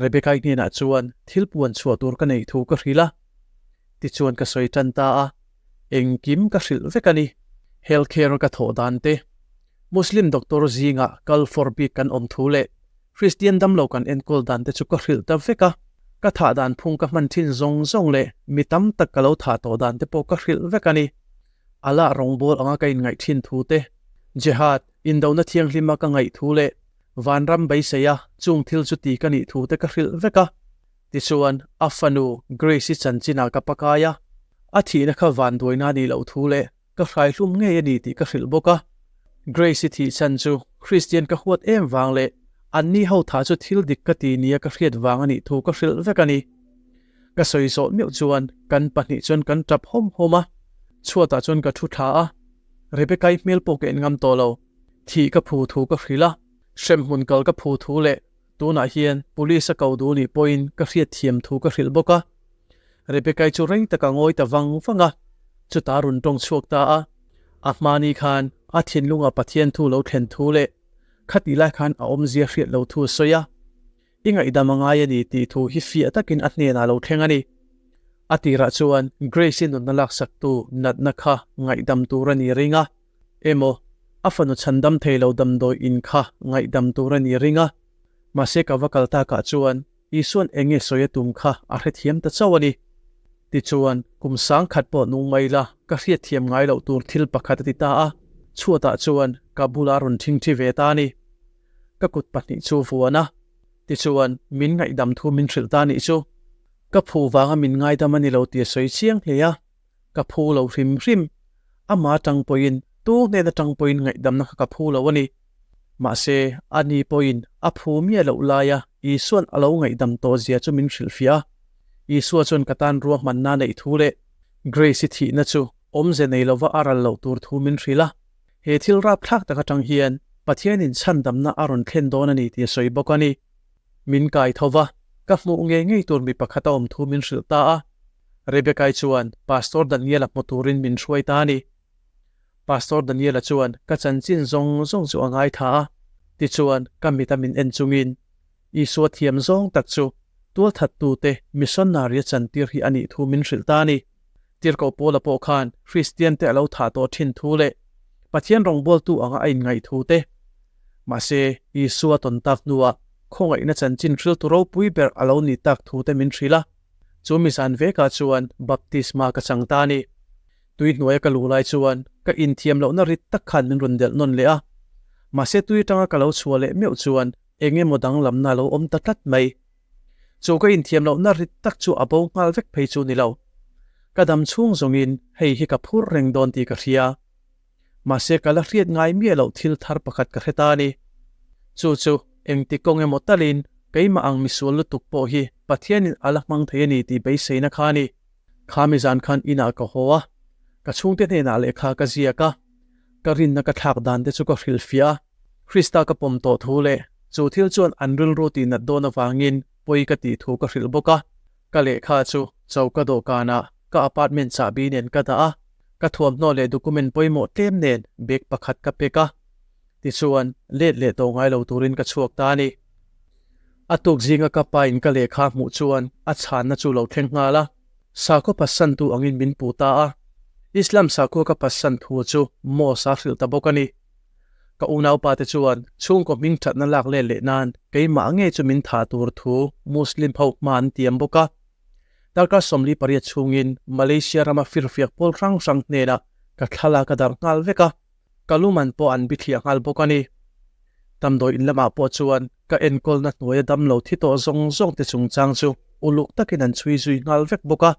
Rebecca-i hnenah chuan thil puan chhuah tur ka neih thu ka hrilh a, tichuan ka sawi ṭan ta a, engkim ka hrilh vek a ni. Healthcare ka thawh dan te, Muslim doctor zingah kal for bik kan awm thu leh Kristian damlo kan enkawl dan te chu ka hrilh ta vek a, ka thah dan phung ka hman thin zawng zawng leh mi tam tak ka lo thah tawh dan te pawh ka hrilh vek a ni. Allah rawngbâwl anga ka inngaih thin thu te, Jihad, indona thianghlima ka ngaih thu leh vanram beiseia chung thil chu ti ka nih thu te ka hrilh vek a. Tichuan, a fanu Grace-i chanchinah ka pakai a, a thihna kha vanduaina a nih loh thu leh Ka hraihlum ngei a ni tih ka hrilh bawk a. Grace-i thih chhan chu Christian ka huat em vang leh anni ho thah chu thil dik ka ti nia ka hriat vang a nih thu ka hrilh vek a ni. Ka sawi zawh meuh chuan kan pahnih chuan kan tap hawm hawm a, chhuatah chuan ka thu thla a, Rebecca-i hmel pawh ka en ngam tawh lo. Thih ka phu thu ka hrilh a, hremhmun kal ka phu thu leh tunah hian police a ko duh nih pawhin ka hriat thiam thu ka hrilh bawk a. Rebecca-i chu rei taka ngawi ta vang vang a, chutah a rawn tawng chhuak ta a. A hmani khan a thinlunga Pathian thu lo thlen thu leh khatih lai khan a awmzia hriat lo thu a sawi a, I ngaihdam a ngai a ni tih thu hi fiah takin a hnenah lo thleng a ni. A tirah chuan Grace-i nunna laksaktu natna kha ngaihdam tur a ni ring a, emaw a fanu chhandam thei lo damdawi in kha ngaihdam tur a ni ring a, mahse ka va kal takah chuan Isua'n eng nge sawi a tum kha a hrethiam ta chauh a ni. Tichuan, kum 1000 pawh nung mai la, ka hriatthiam ngai loh tur thil pakhat a ti ta a, chhuatah chuan ka bula rawn ṭhingṭhi ve ta a ni. Ka kut pahnih chu vuan a, tichuan min ngaihdam thu min hrilh ta nih chu. Ka phu vanga min ngaidam a ni lo tih a sawi chiang hle a, ka phu lo hrim hrim. Ama aṭang pawhin, tu hnen aṭang pawhin ngaihdamna kha ka phu lo a ni. Mahse, ani pawhin a phu miah loh laia Isua'n a lo ngaihdam tawh zia chu min hrilhfiah a. Isua chuan ka tan ruahmanna neih thu leh Grace-i thihna chu awmze nei lova a ral loh tur thu min hrilh a, he thil rapthlak tak atang hian Pathianin chhandamna a rawn thlen dawn a ni tih a sawi bawk a ni. Min kai tho va, ka hmuh ngei ngei tur mi pakhat a awm thu min hrilh ta a. Rebecca-i chuan Pastor Daniel-a hmu turin min hruai ta a ni. Pastor Daniel-a chuan ka chanchin zawng zawng chu a ngaitha a, tichuan ka mita min en chungin Isua thiam zawng tak chu tualthattute missionary a chantir hi a nih thu min hrilh ta a ni. Tirhkoh Paula pawh khan Kristiante a lo thah tawh thin thu leh Pathian rawngbawltu anga a inngaih thu te. Mahse, Isua tawn tak hnuah khawngaihna chanchin hriltu ropui ber a lo nih tak thu te min hrilh a. Chu mi zan vekah chuan baptisma ka chang ta a ni. Tui hnuaia ka luh lai chuan ka inthiam lohna rit tak khan min rawn delh nawn leh a. Mahse tui atanga ka lo chhuah leh meuh chuan eng emaw danglamna a lo awm ta tlat mai. Chu ka inthiam lohna rit tak chu a bo nghal vek phei chu ni lo. Ka dam chhung zawngin hei hi ka phur reng dawn tih ka hria. Mahse ka la hriat ngai miah loh thil thar pakhat ka hre ta a ni. Chu chu engti kawng emaw talin keimah ang misual lutuk pawh hi Pathianin a la hmang thei a ni tih beiseina kha a ni. Khami zan khan inah ka haw a, ka chhungte hnenah lehkha ka ziak a, ka rinna ka thlak dan te chu ka hrilhfiah a, Krista ka pawm tawh thu leh chu thil chuan an rilru tih nat dawn avangin pawi ka tih thu ka hrilh bawk a. Ka lehkha chu choka dawhkanah ka apartment chahbi nen ka dah a, ka thuamhnaw leh document pawimawh tlem nen bag pakhat ka pack a, tichuan let leh tawh ngai lo turin ka chhuak ta a ni. A tuk zinga ka pa in ka lehkha hmuh chuan a chhanna chu lo thleng nghal a, sakhaw passantu angin min puh ta a, Islam sakhua ka passan thu chu mosque a hrilh ta bawk a ni. Ka unaupa te chuan chhungkaw hming thatna lak let leh nan keimah ngei chu min thah tur thu Muslim ho hma an tiam bawk a. Darkar 48 chhungin Malaysia rama firfiak pawl hrang hrang hnenah ka thlalak a darh nghal vek a. Ka luman pawh an bithliah nghal bawk a ni. Damdawi in lamah pawh chuan ka enkawlna hnuaia damlo thi tawh zawng zawng te chungchang chu uluk takin an chhui zui nghal vek bawk a.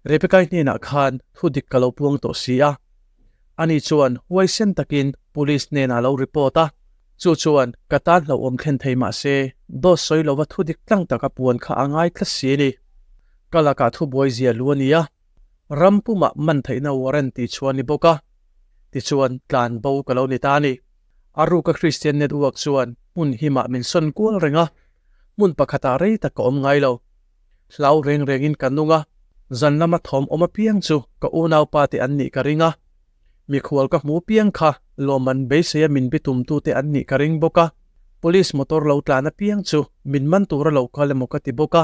Rebecca-i hnenah khan thu dik ka lo puang tawh si a. Ani chuan huaisen takin police hnenah a lo report a, chu chuan ka tan hlauhawm thlen thei mah se dawt sawi lova thu dik tlang taka puan kha a ngai tlat si a ni. Ka lakah thubuai zia lu a ni a. Ram pumah man theihna warrant tih chhuah a ni bawk a, tichuan tlan bo ka lo ni ta a ni. A ruka Christian Network chuan hmun himah min sawn kual reng a, hmun pakhatah rei tak ka awm ngai lo. Hlau reng rengin ka nung a, zan lama thawm awm apiang chu ka unaupa te an nih ka ring a. Mikhual ka hmu piang kha lawmman beiseia min bitumtute an nih ka ring bawk a, police motor lo tlan apiang chu min man tura lo kal emaw ka ti bawk a.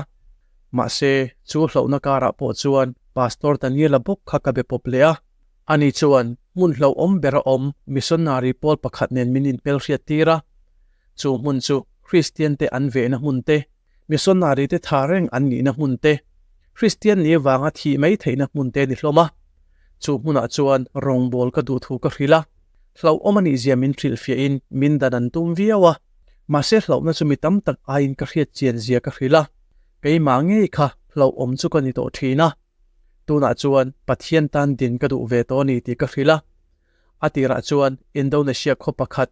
Mahse, chu hlauhna karah pawh chuan Pastor Daniela bawk kha ka be pawp leh a. Ani chuan hmun hlauhawm bera awm missionary pawl pakhat nen min inhmelhriat tir a. Chu hmun chu Kristian te an vehna hmun te, missionary te tha reng an nihna hmun te, Kristian ni vanga thih mai theihna hmun te a ni hlawm a. Chu hmunah chuan rawngbâwl ka duh thu ka hrilh a. Hlauhawm a nihzia min hrilhfiahin min dan an tum viau a. Mahse hlauhna chu mi tam tak aiin ka hriat chian zia ka hrilh a, keimah ngei kha hlauhawm chu ka ni tawh thin a. Tunah chuan Pathian tan din ka duh ve tawh a ni tih ka hrilh a. A tirah chuan Indonesia khaw pakhat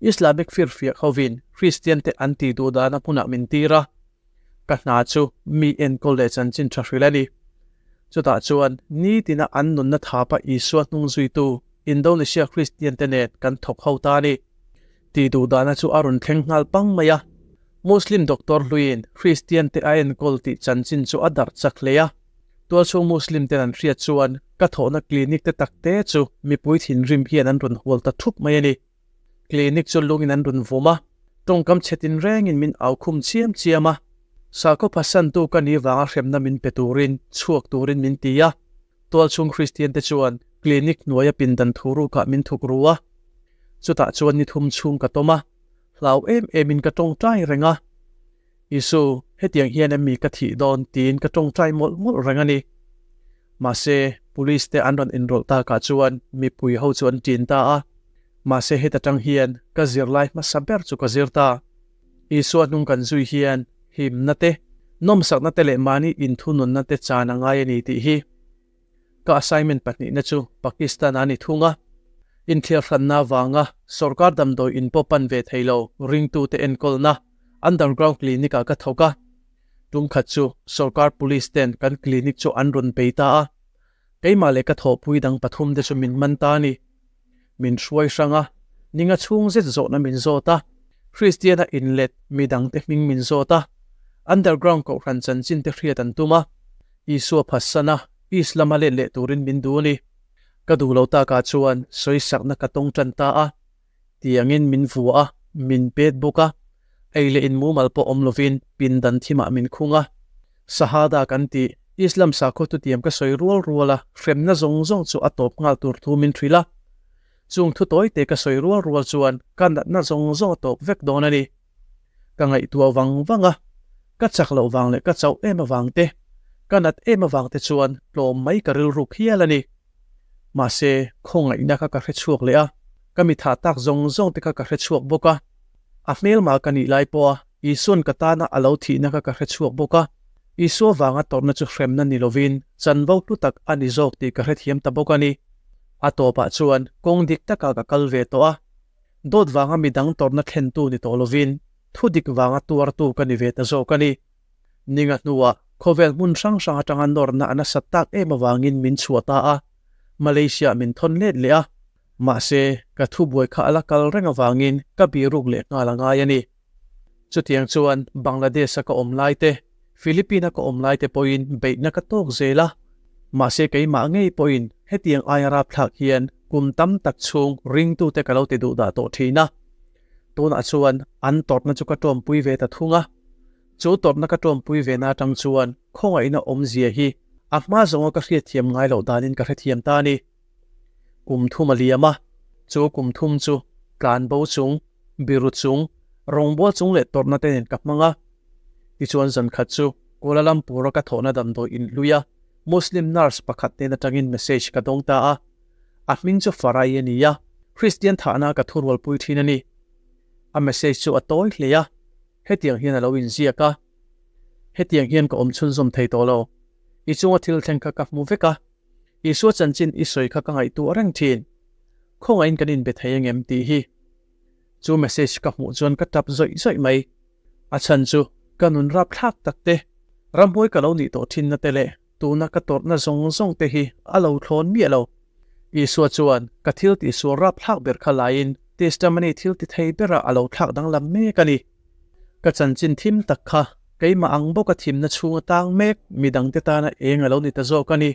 Islamic firfiak hovin Kristian te an tih duh dana hmunah min tir a. Ka hna chu mi enkawl leh chanchin tha hrilh a ni. Chutah chuan nitina an nunna thapa Isua hnung zuitu Indonesia Kristian te nen kan thawk ho ta a ni. Tih duh dahna chu a rawn thleng nghal pang mai a. Muslim doctor hluiin Kristian te a enkawl tih chanchin chu a darh chak hle a. Tualchhung Muslim ten an hriat chuan ka thawhna clinic te tak te chu mipui thinrim hian an rawn hual ta thup mai a ni. Clinic chu lungin an rawn vawm a, tawngkam chhe tinrengin min au khum chiam chiam a. Sakhaw phasantu ka ni vanga hremna min pe turin chhuak turin min ti a. Tualchhung Kristian te chuan clinic hnuaia pindan thu rukah min thuk ru a. Chutah chuan ni thum chhung ka tawm a, hlau em emin ka tawngtai reng a. Isu, hetiang hian em mi ka thih dawn tiin ka tawngtai mawlh mawlh reng a ni. Mahse, police te an rawn inrawlh takah chuan mipui ho chu an ṭin ta a. Mahse heta tang hian ka zirlai hmasa ber chu ka zir ta. Isua hnung kan zui hian himna te, nawmsakna te leh mahni inthununna te chan a ngai a ni tih hi. Ka assignment pahnihna chu Pakistan ah a ni thung a. Inthliar hranna avanga sorkar damdawi in pawh pan ve thei lo ringtute enkawlna underground clinic ah ka thawk a. Tum khat chu sorkar police ten kan clinic chu an rawn bei ta a. Keimah leh ka thawhpui dang pathumte chu min man ta a ni. Min hruai hrang a, ninga chhung zet zawhna min zawt a, Kristiana inlet mi dangte hming min zawt a, underground kohhran chanchinte hriat an tum a, Isua phatsan a, Islam a let leh turin min duh a ni. Ka duh lo takah chuan sawisakna ka tawng tan ta a, tiangin min vua a, min pet bawk a, ei leh in mumal pawh awm lovin pindan thimah min khung a. Sahada kan tih, Islam sakhaw thutiam ka sawi rual rual a, hremna zawng zawng chu a tawp nghal tur thu min hrilh a. Chung thu tawite ka sawi rual rual chuan ka natna zawng zawng a tawp vek dawn a ni. Ka ngaihtuah vang vang a, ka chak loh vang leh ka chauh em avang te, ka nat em avang te chuan tlawm mai ka rilruk hial a ni. Mahse, khawngaihna kha ka hre chhuak leh a, ka mi thah tak zawng zawng te kha ka hre chhuak bawk a. A hmelma ka nih lai pawha Isua'n ka tana a lo thihna kha ka hre chhuak bawk a, Isua vanga tawrhna chu hremna ni lovin chanvo hlu tak a ni zawk tih ka hrethiam ta bawk a ni. A tawpah chuan kawng dik takah ka kal ve tawh a, dawt vanga midang tawrhna thlentu ni tawh lovin thu dik vanga tuartu ka ni ve ta zawk a ni. Ninga hnuah khawvel hmun hrang hrang atanga nawrna a nasat tak em avangin min chhuah ta a, Malaysia-ah min thawn let leh a. Mahse, ka thubuai kha a la kal reng avangin ka biruk leh nghal a ngai a ni. Chutiang chuan Bangladesh-a ka awm lai te, Philippine-a ka awm lai te pawhin beihna ka tawk zel a. Mahse keimah ngei pawhin hetiang aia rapthlak hian kum tam tak chhung ringtute ka lo ti duh dah tawh thin a. Tunah chuan an tawrhna chu ka tawmpui ve ta thung a. Chu tawrhna ka tawmpui ve na atang chuan khawngaihna awmzia hi a hma zawnga ka hriatthiam ngai loh danin ka hrethiam ta a ni. Kum thum a liam a, chu kum thum chu tlan bo chung, biru chung, rawngbâwl chung leh tawrhna te nen ka hmang a. Tichuan zan khat chu Kuala Lumpur-a ka thawhna damdawi inhlui a, Muslim nurse pakhat hnen atangin message ka dawng ta a. A hming chu Farai a ni a, Kristian thahna ka thurualpui thin a ni. A message chu a tawi hle a, hetiang hian a lo inziak a, Hetiang hian ka awm chhunzawm thei tawh lo. I chunga thil thleng kha ka hmu vek a, Isua chanchin i sawi kha ka ngaihtuah reng thin. Khawngaihin kan inbe thei angem tih hi. Chu message ka hmuh chuan ka tap zawih zawih mai. A chhan chu ka nun rapthlak tak te, ramhuai ka lo nih tawh thinna te leh tuna ka tawrhna zawng zawng te hi a lo thlawn miah lo. Isua chuan ka thil tihsual rapthlak ber kha laiin testimony thil ti thei berah a lo thlak danglam mek a ni. Ka chanchin thim tak kha keimah ang bawka thimna chhunga tang mek midangte tana eng a lo ni ta zawk a ni.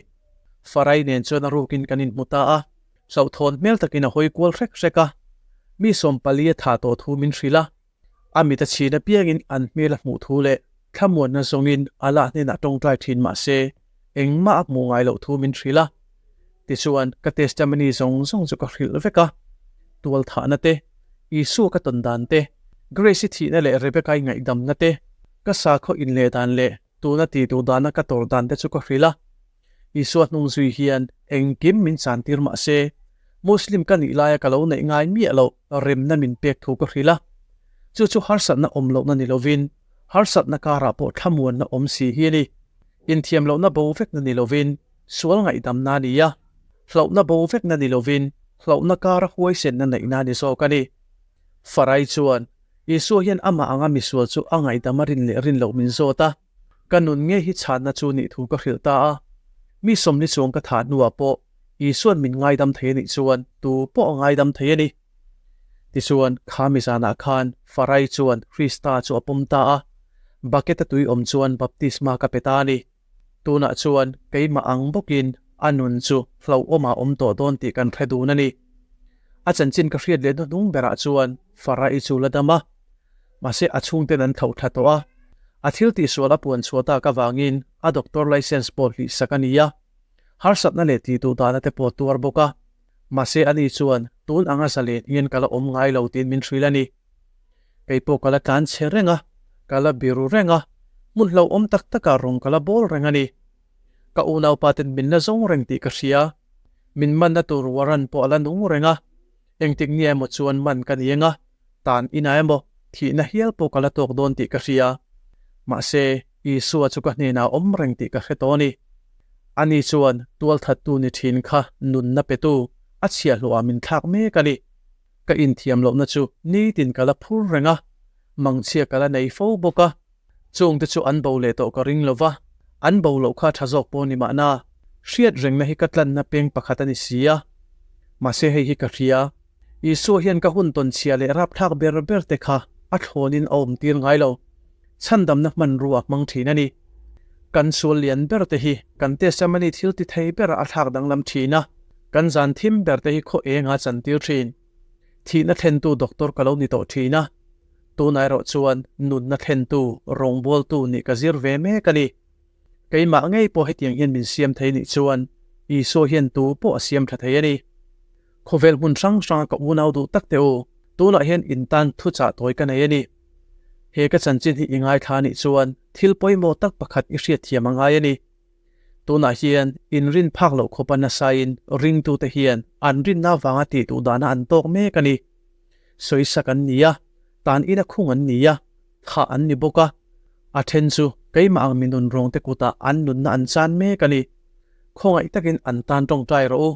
Farai nen chuan a rukin kan inhmu ta a, hlauhthawn hmel takin a hawi kual hrek hrek a. Mi sawmpali a thah tawh thu min hrilh a, a mit a chhin apiangin an hmel a hmuh thu leh thlamuanna zawngin Allah hnenah tawngtai thin mah se engmah a hmuh ngai loh thu min hrilh a. Tichuan, ka testimony zawng zawng chu ka hrilh vek a, tualthahna te, Isua ka tawn dan te, Grace-i thihna leh Rebecca-i ngaihdamna te, ka sakhaw inleh dan leh tuna ti duh dana ka tawrh dan te chu ka hrilh a. Isua hnung zui hian engkim min chantir mah se, Muslim ka nih laia ka lo neih ngai miah loh remna min pek thu ka hrilh a. Chu chu harsatna awm lohna ni lovin, harsatna karah pawh thlamuanna awm si hi a ni. Inthiam lohna bo vekna ni lovin, sual ngaihdamna a ni a, hlauhna bo vekna ni lovin, hlauhna kara huaisenna neihna a ni zawk a ni. Farai chuan, Isua hian amah anga misual chu a ngaihdam a rin leh rin loh min zawt a, ka nun ngei hi chhanna chu nih thu ka hrilh ta a. Mi sawmli chuang ka thah hnuah pawh Isua'n min ngaidam thei a nih chuan tu pawh a ngaidam thei a ni. Tichuan, kha mi zanah khan Farai chuan Krista chu a pawm ta a, bucket-a tui awm chuan baptisma ka pe ta a ni. Tunah chuan keimah ang bawkin a nun chu hlauhawmah a awm tawh dawn tih kan hre dun a ni. A chanchin ka hriat leh hnuhnung berah chuan Farai chu la dam a, mahse a chhungten an thlauh thla tawh a. A thil tihsual a puan chhuah tak avangin a doctor licence pawh hlihsak a ni a, harsatna leh tih duh dahna te pawh a tuar bawk a. Mahse ani chuan tun anga zalen hian ka la awm ngai lo tiin min hrilh a ni. Kei pawh ka la tlan chhe reng a, ka la biru reng a, hmun hlauhawm tak takah rawng ka la bawl reng a ni. Ka unaupa ten min la zawng reng tih ka hria. Min manna tur warrant pawh a la nung reng a, engtik nia emaw chuan man ka ni eng a, tan inah emaw thihna hial pawh ka la tawk dawn tih ka hria. Mahse, Isua chu ka hnenah a awm reng tih ka hre tawh a ni. Ani chuan tualthattu ni thin kha nunna petu a chhiahhlawhah min thlak mek a ni. Ka inthiam lohna chu nitin ka la phur reng a, mangchhia ka la nei fo bawk a. Chungte chu an bo leh tawh ka ring lo va, an bo loh kha tha zawk pawh ni mahna. Hriat rengna hi ka tlanna peng pakhat a ni si a. Mahse hei hi ka hria, Isua hian ka hun tawn chhia leh rapthlak ber ber te kha a thlawnin a awm tir ngai lo. Chhandamna hmanrua a hmang thin a ni. Kan sual lian ber te hi kan testimony thil ti thei berah a thlak danglam thin a, kan zan thim ber te hi khaw enga chantir thin. Thihna thlentu doctor ka lo ni tawh thin a, tunah erawh chuan nunna thlentu rawngbawltu nih ka zir ve mek a ni. Keimah ngei pawh hetiang hian min siam thei nih chuan Isua hian tu pawh a siam tha thei a ni. Khawvel hmun hrang hranga ka unau duh tak teh u, tunah hian in tan thuchah tawi ka nei a ni. He ka chanchin hi i ngaithla nih chuan thil pawimawh tak pakhat i hriatthiam a ngai a ni. Tunah hian inrin phak loh khawpa nasain ringtute hian an rinna avanga tih duh dana an tawk mek a ni. Sawisak an ni a, tan ina khung an ni a, thah an ni bawk a. A then chu keimah ang mi nunrawngte kutah an nunna an chan mek a ni. Khawngaih takin an tan tawngtai rawh u.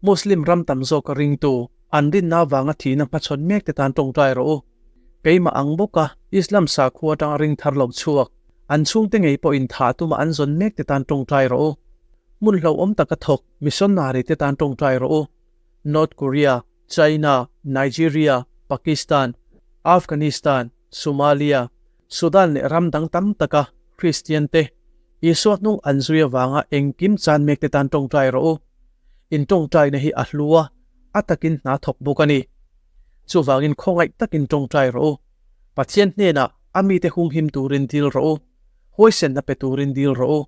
Muslim ram tam zawka ringtu, an rinna avanga thihna hmachhawn mekte tan tawngtai rawh u. Keimah ang bawka Islam sakhua atanga ring thar lo chhuak, An chhungte ngei pawhin thah tuma an zawn mek te tan tawngtai rawh u. Hmun hlauhawm taka thawk missionary te tan tawngtai rawh u. North Korea, China, Nigeria, Pakistan, Afghanistan, Somalia, Sudan leh ram dang tam taka Kristian te Isua hnung an zui avanga engkim chan mek te tan tawngtai rawh u. In tawngtaina hi a hlu a, a takin hna thawk bawk a ni. Chuvangin khawngaih takin tawngtai rawh u. Pathian hnenah a mite hunghim turin dil rawh u, huaisenna pe turin dil rawh u.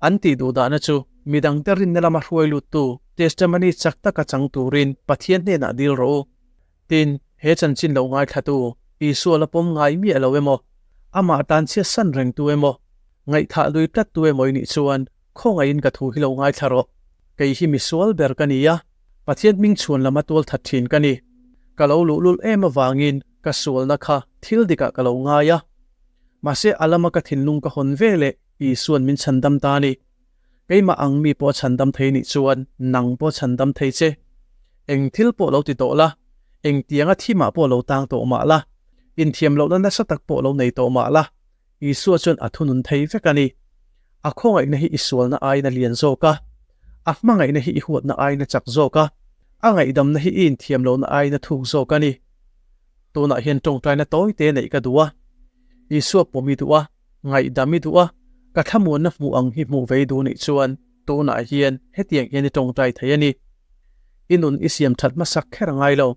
An tih duh dahna chu midangte rinna lama hruai luttu testimony chak taka chang turin Pathian hnenah dil rawh u. Tin, he chanchin lo ngaithlatu Isua la pawm ngai miah lo emaw, amah tan chhiat san rengtu emaw, ngaihthah lui tlattu emaw i nih chuan khawngaihin ka thu hi lo ngaithla rawh. Kei hi misual ber ka ni a, Pathian hming chhuan lama tualthat thin ka ni. Ka lo luhlul em avangin ka sualna kha thil dikah ka lo ngai a. Mahse a lama ka thinlung ka hawn ve leh Isua'n min chhandam ta a ni. Keimah ang mi pawh a chhandam thei nih chuan nang pawh a chhandam thei che. Eng thil pawh lo ti tawh la, eng tianga thimah pawh lo tang tawh mah la, inthiam lohna nasa tak pawh lo nei tawh mah la, Isua chuan a thunun thei vek a ni. A khawngaihna hi i sualna aiin a lian zawk a, a hmangaihna hi i huatna aiin a chak zawk a, a ngaihdamna hi i inthiam lohna aiin a thuk zawk a ni. Tunah hian tawngtaina tawi te neih ka duh a, Isua pawm i duh a, ngaihdam i duh a, ka thlamuanna hmuh ang hi hmuh vei duh nih chuan tunah hian hetiang hian i tawngtai thei a ni. I nun i siam that hmasak kher a ngai lo,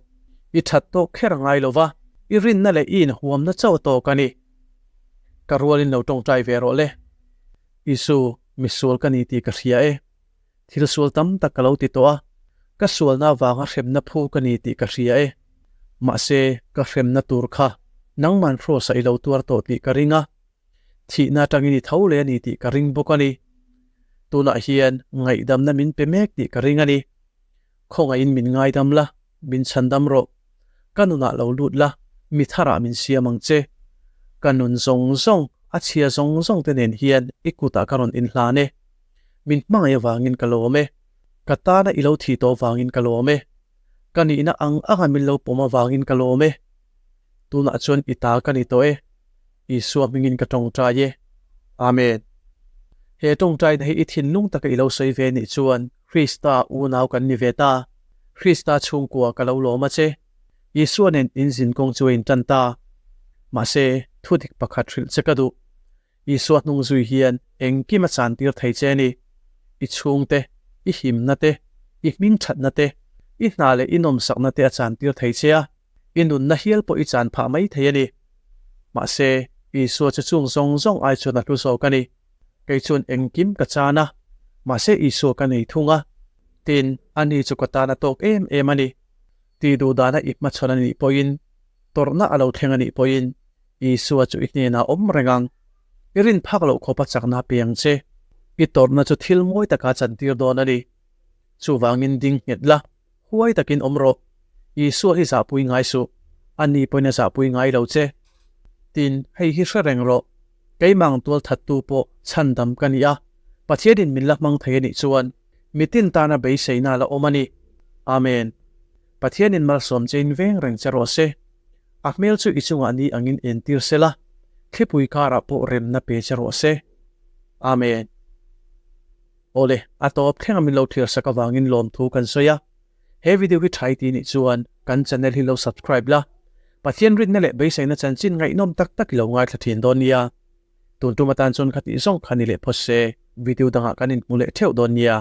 i that tawk kher a ngai lo va, i rinna leh i inhuamna chauh a tawk a ni. Ka rualin lo tawngtai ve rawh le. Isu, misual ka ni tih ka hria e. Thil sual tam tak ka lo ti tawh a, ka sualna avanga hremna phu ka ni tih ka hria e. Mahse, ka hremna tur kha nangman hrawsa i lo tuar tawh tih ka ring a, thihna atangin i tho leh a ni tih ka ring bawk a ni. Tunah hian ngaihdamna min pe mek tih ka ring a ni. Khawngaihin min ngaidam la, min chhandam rawh. Ka nunah lo lut la, mi tharah min siam ang che. Ka nun zawng zawng, a chhia zawng zawng te nen hian i kutah ka rawn inhlan e. Min hmangaih avangin ka lawm e. Ka tana i lo thih tawh vangin ka lawm e. Ka nihna ang anga min lo pawm avangin ka lawm e. Tunah chuan i ta ka ni tawh e. Isua hmingin ka tawngtai e. Amen. He tawngtaina hi i thinlung taka i lo sawi ve nih chuan Krista unau kan ni ve ta. Krista chhungkua ka lo lawm a che. Isua nen in zin kawng chu a intan ta. Mahse, thudik pakhat hrilh che ka duh. Isua hnung zui hian engkim a chantir thei che a ni. I chhungte, i himna te, i hmingthatna te, i hna leh i nawmsakna te a chantir thei che a, i nunna hial pawh i chan phah mai thei a ni. Mahse, Isua chu chung zawng zawng ai chuan a hlu zawk a ni. Kei chuan engkim ka chan a, mahse Isua ka nei thung a. Tin, ani chu ka tan a tawk em em a ni. Tih duh dana i hmachhawn a nih pawhin, tawrhna a lo thleng a nih pawhin, Isua chu i hnenah awm reng ang. I rin phak loh khawpa chakna pe ang che. I tawrhna chu thil mawi taka chantir dawn a ni. Chuvangin ding nghet la, huai takin awm rawh. Isua hi zahpui ngai suh, ani pawhin a zahpui ngai lo che. Tin, hei hi hre reng rawh, keimah ang tualthattu pawh chhandam ka ni a, Pathianin min la hmang thei a nih chuan mitin tana beiseina a la awm a ni. Amen. Pathianin malsawm chein veng reng che rawh se. A hmel chu i chungah ni angin entir se la, thlipui karah pawh remna pe che rawh se. Amen. Awle, a tawp thleng a min lo thlir sak avangin lawmthu kan sawi a. He video hi tha i ti nih chuan kan channel hi lo subscribe la, Pathian rinna leh beiseina chanchin ngaihnawm tak tak i lo ngaithla thin dawn nia. Tun tum atan chuan kha tih zawng kha ni leh phawt se, video dangah kan inhmu leh theuh dawn nia.